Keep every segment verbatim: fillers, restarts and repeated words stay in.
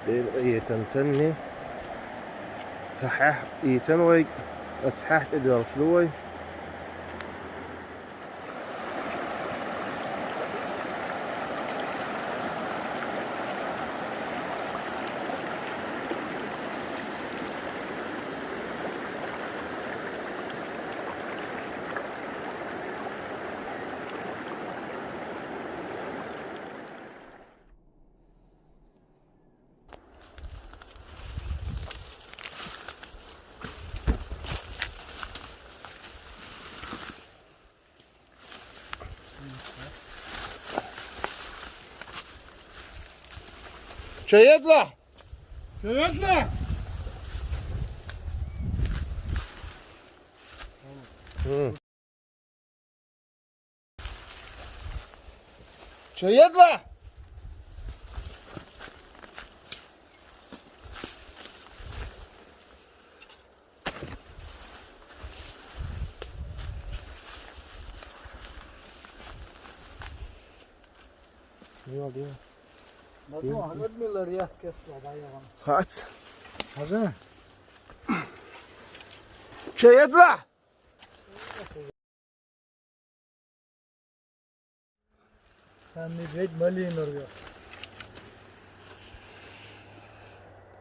Дела къинхетамцанна цхьа хьехь ийцан вайга, оцу хьехь тӀе доьлхуш ду вай. Чаедла! Чаедла! Чаедла! Дела, дела. Хац. Хаза. Чаедла! Сан медведь малинор.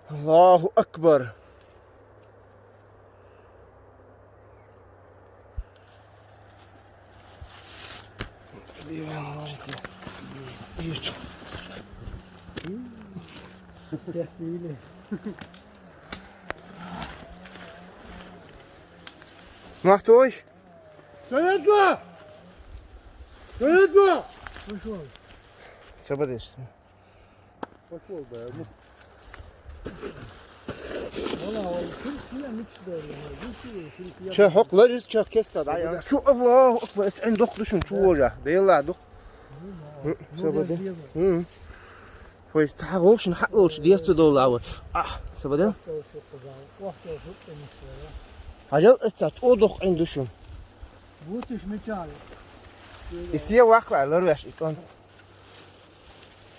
Аллаху акбар. Махтуш? Чаедла! Чаедла! Пошёл. Всё, подожди. Пошёл, да, ну. Вала, ол ширк я, мичдор, я, мичдор, ширк я. Ча, хьокъ ларис, ча, кеста, да, я. Шу, Аллаху акбар, эт, эн дох душун, чу вожа, дела дох. Ну, ну, всё, ну, подожди. Хой, ца гӀолшин хьалолчу дехца долу агӀор. А, са бада? Хьажал, эца чӀо доккхуьн ду шун. Вутиш мичара. И се ваккха ларвеш и тӀон.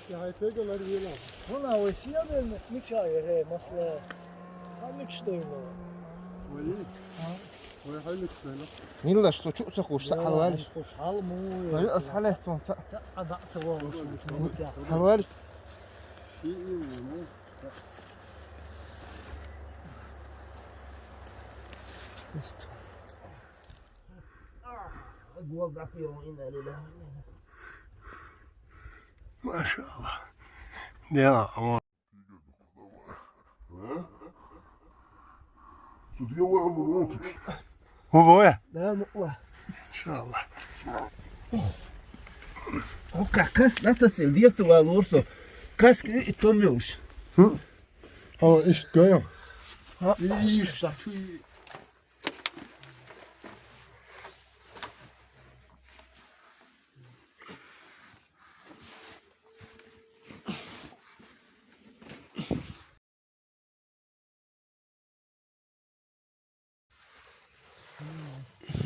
Я хай тега ларвела. Вона вай се бен мичара, хе, масла. Ха мич стойло. Вай. А? Вай хай мич стойло. Милла, что чу ца хуш, са хьалвалиш. Хуш хьал му. Вай ас хьалех тон ца. Ца ада ца валуш. Хьалвалиш. Машалла. Дела, амма. Цу дела вахана вон цуьш. ХӀун ву вай? Да, ма вай. Иншалла. ХӀокху кас латасел деца валора со. Каска и том йолуш. ХӀун? Хьо иштта гайо? Хьо, и иштта. Чу и.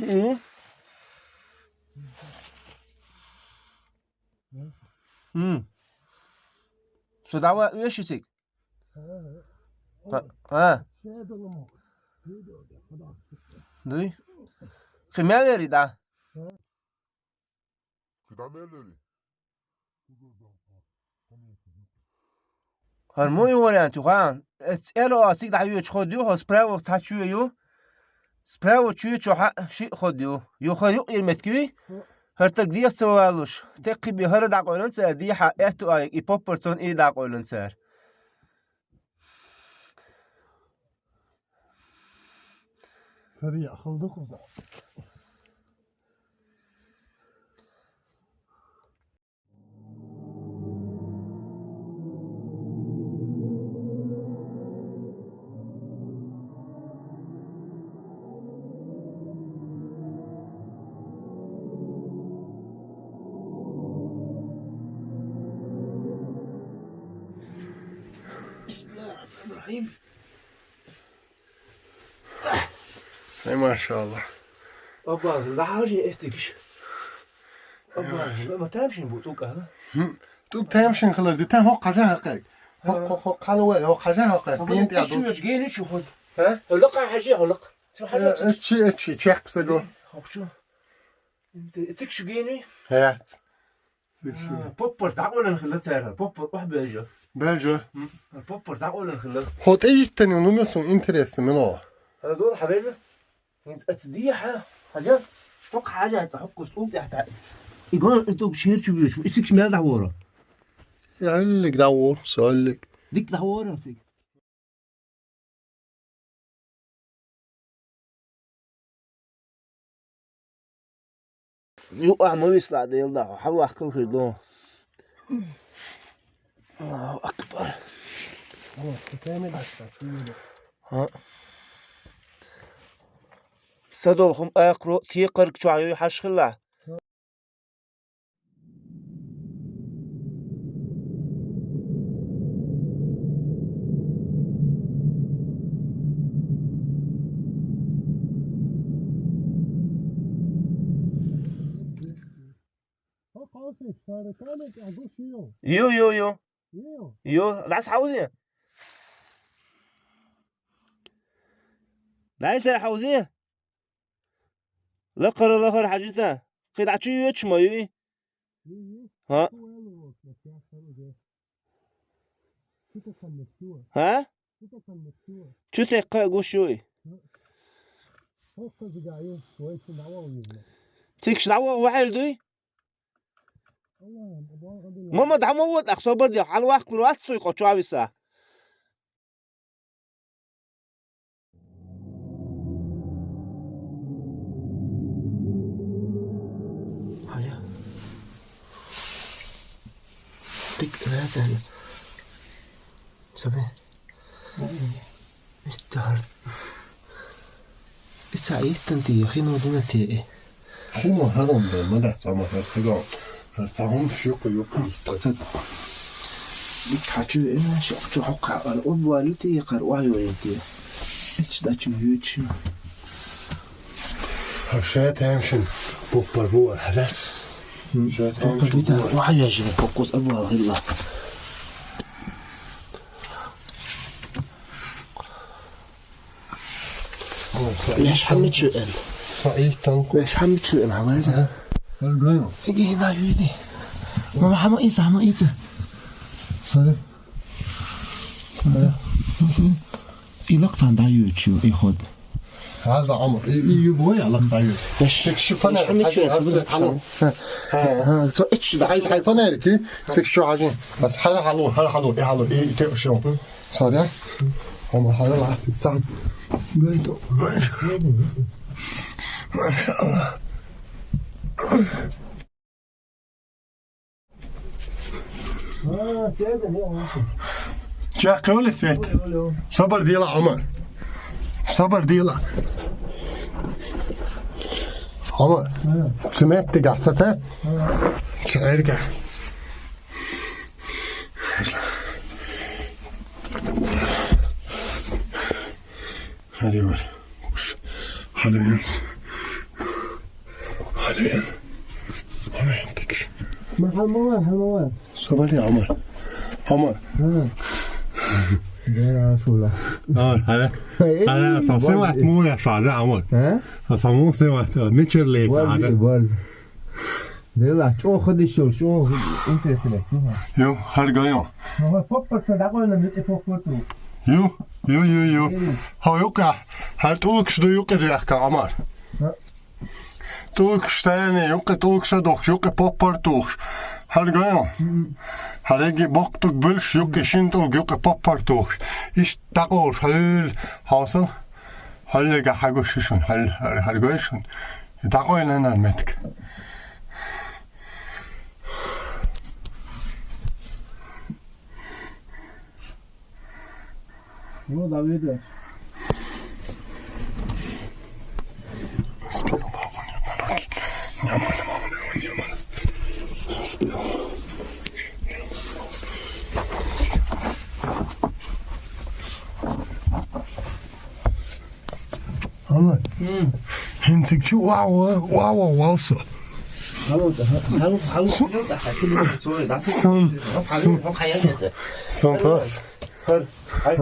Хм. Хм. Со дӀаван оьшуьциг? Ха, ха. Дуй? Кхин мел яри дӀа? Кхин дӀа мел яри? ХӀара муй вариант ю, хан? Эс цӀера а цига дӀайоьчу хӀо ю, хӀо справа цхьа чоь ю. Справа чоь чохь а шиъ хӀо ю. Ю хӀо юкъера меттиг юй? ХӀара таг деха ца валуш, текхи бен хӀара дӀакъойлан цара, дехьа аьтту а и поппарцон и дӀакъойлан цара. Сари яхал ду кхуза. بسم الله الرحمن الرحيم. Ай, машалла. Абба, лахьажи эстигиш. Абба, ма тамшин бу тӀукӀа, а? ХӀм, тӀукӀа тамшин хилар ди, тан хӀокху хьажа хьакхайг. Хо, хо, хо, кхалва, хо, хажа, хо, хо. Бинт я ду. Чу гени чу ход. Ха? Хо лака хажи, хо лак. Цу хажа. Э, чи, э, чи, чек саго. Хо чу. Инте, эцик шу гени? Ха. Эцик шу. А, поппар дагулан хила цара. Поппар ах бежо. Бежо. М, поппар дагулан хила. Хот эйттен нумер сун интересно мено. Ха, дур хабер. Инт ацдиха. Хажа. Фок хажа, ца хокус ум тахта. Игон итук шер чу бюш. Эцик шмел дагура. Я, лик дагур, солик. Дик дагура, эцик. Ю ама висла делда, хал вахкыл хилдо. Аллаху акбар. Ха. Садолхум акру, ти кырк чуаю хашхила. Ю, ю, ю. Ю, дас хьауза. Дайсар хьауза. Лакхара, лакхара хьажита. КхидӀа чу йоч ма юй? Ха? Ха? Чу текка гуш юй? Цикш дӀавагӀа вахӀел дуй? Мама, дӀа ма вот, ах собар диа, хьал вахкур вац цуй къо чу ависа. Гьая. Дик разан. Сабе. Иттар. Ица иттан ти, хину дина ти. Химо харон бе, ма да цама хар сагон. Хар сагон шуку юку. Пацан. Ик хачу, э, шуку хукка, ар обвалю ти, кар ваю ти. Ич да чу юч. Хар шет хемшин. Поппар бу, хар. М, шет поппар хемшин бита, бу. Ваю жи, попкус обвал хилла. Меш хӀама чу эн. Саид танку. Меш хӀама чу эн, хӀама эн. Ха? Аргано. Иги на юди. Мама, хӀама иса, хӀама иса. Саид. Саид. Илак цан да ючу, и ход. هذا عمر. إي، إي، يبغى يعلق طيب. مش، شك شو فانا مش حمد شو حاجة اسمه أصلاً. حلو. ها. ها، سو اتش. صحيح، صحيح، فانا لك. شك شو حاجة. بس حلو، حلو، حلو، حلو، إيه، حلو، إيه، إيه، شو. صار يا؟ هم حلو العسل، صح. قلت، ما شاء الله. ما شاء الله. آه، سيادة، يا أخي. جا قولي سيد. قولي، قولي. صبر ديلا عمر. صبر ديلا. عمر. آه. سمعت قصته؟ آه. شعر قاع. هذه وين؟ وش؟ هذا وين؟ هذا وين؟ هذا وين تكش؟ محل موال، محل موال. صبر يا عمر. عمر. ها. يا رسول الله. عمر، هذا. إيه، هذا أصلاً سمعت مو يا شعر عمر. ها؟ أصلاً مو سمعت، ميتشر ليس برز، هذا. برز. Дела, чӀо хадишо, чӀо интересно. Ё, гьаргайо. Ну, поппар ца дагъойна, микьи поппар ту. Ё, ё, ё, ё. Э. Гьа, юкъа, гьар тӀулкш ду юкъа дехка, Амар. Гьа. ТӀулкш таяни, юкъа тӀулкша дохш, юкъа поппар тухш. Гьаргайо. Мгм. Гьареги бокъ тук булш, юкъа шин тӀулк, юкъа поппар тухш. Иш дагъур, гьал, гьасил. Гьаллига хӀагу шишун, гьал-, гьар-, гьаргойшун. Дагъой нанар метк. Ну, Давида. Ана. М. Хинцик чи вау, вау, вау, вау, со. Hallo, hallo, hallo. Son, son, son pas. Hör, hör.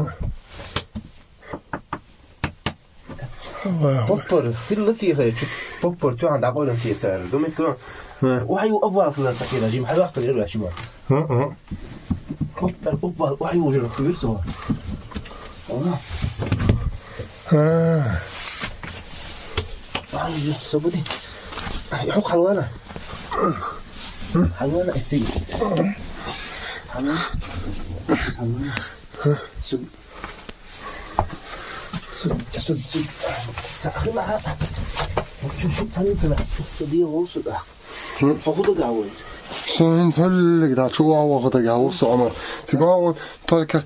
Popper, fil lati hay, popper, tu anda ko lati tsar. Dumit ko. Wa yu abwa fulan sakira, jim halaq ko ila shima. Popper, popper, wa yu jira kuirso. Ona. Ay, sabudi. Ay, ho halwana. Halwana etsi. Halwana. Halwana. Sud. Sud, sud, sud. Sa, hila. Chu, chu, sa, sa. Sud, yo, sud. Ho, ho, da, wo. Sen, sen, le, da, chu, wa, wa, da, ga, wo, so, ma. Ti, ga, wo, только.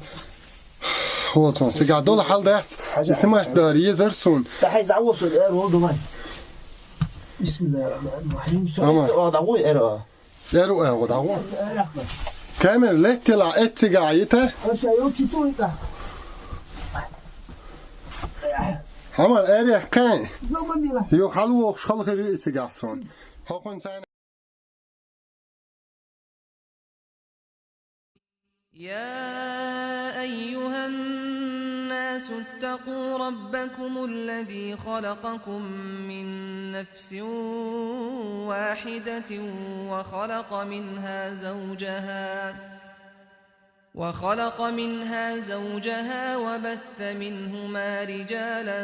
Ho, so, ti, ga, dol, hal, da. Isma, da, ye, zar, sun. Та хай заву су, э, рол давай. بسم الله الرحمن الرحيم. Ама. О, да, ой, эро. Эру, э, вот, а вот. Камер летела эцигайта. Аша, ё, читу это. Амал эре кай. Зомбила. Ё, халу, халу, халу, эцигайсон. Хокон сайн. يا أيها الناس اتقوا ربكم الذي خلقكم من نفس واحدة وخلق منها زوجها وخلق منها زوجها وبث منهما رجالا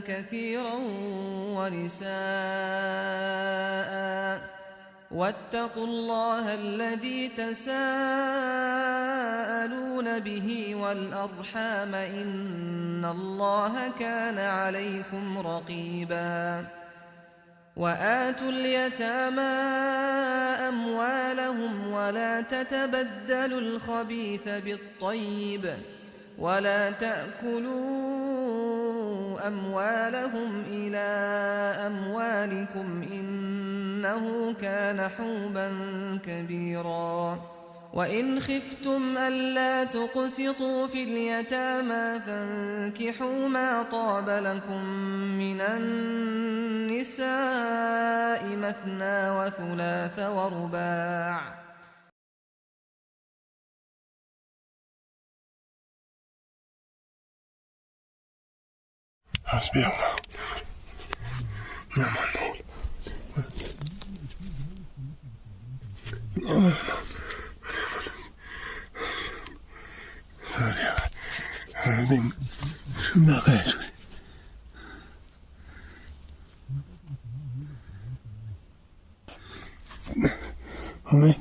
كثيرا ونساء واتقوا الله الذي تساءلون به والأرحام إن الله كان عليكم رقيبا. وآتوا اليتامى أموالهم ولا تتبدلوا الخبيث بالطيب ولا تأكلوا أموالهم إلى أموالكم إنه كان حوبا كبيرا. وإن خفتم ألا تقسطوا في اليتامى فانكحوا ما طاب لكم من النساء مثنى وثلاث ورباع. حسبي الله. نعم المولى. نعم المولى. سوري. ما قيت. هوي.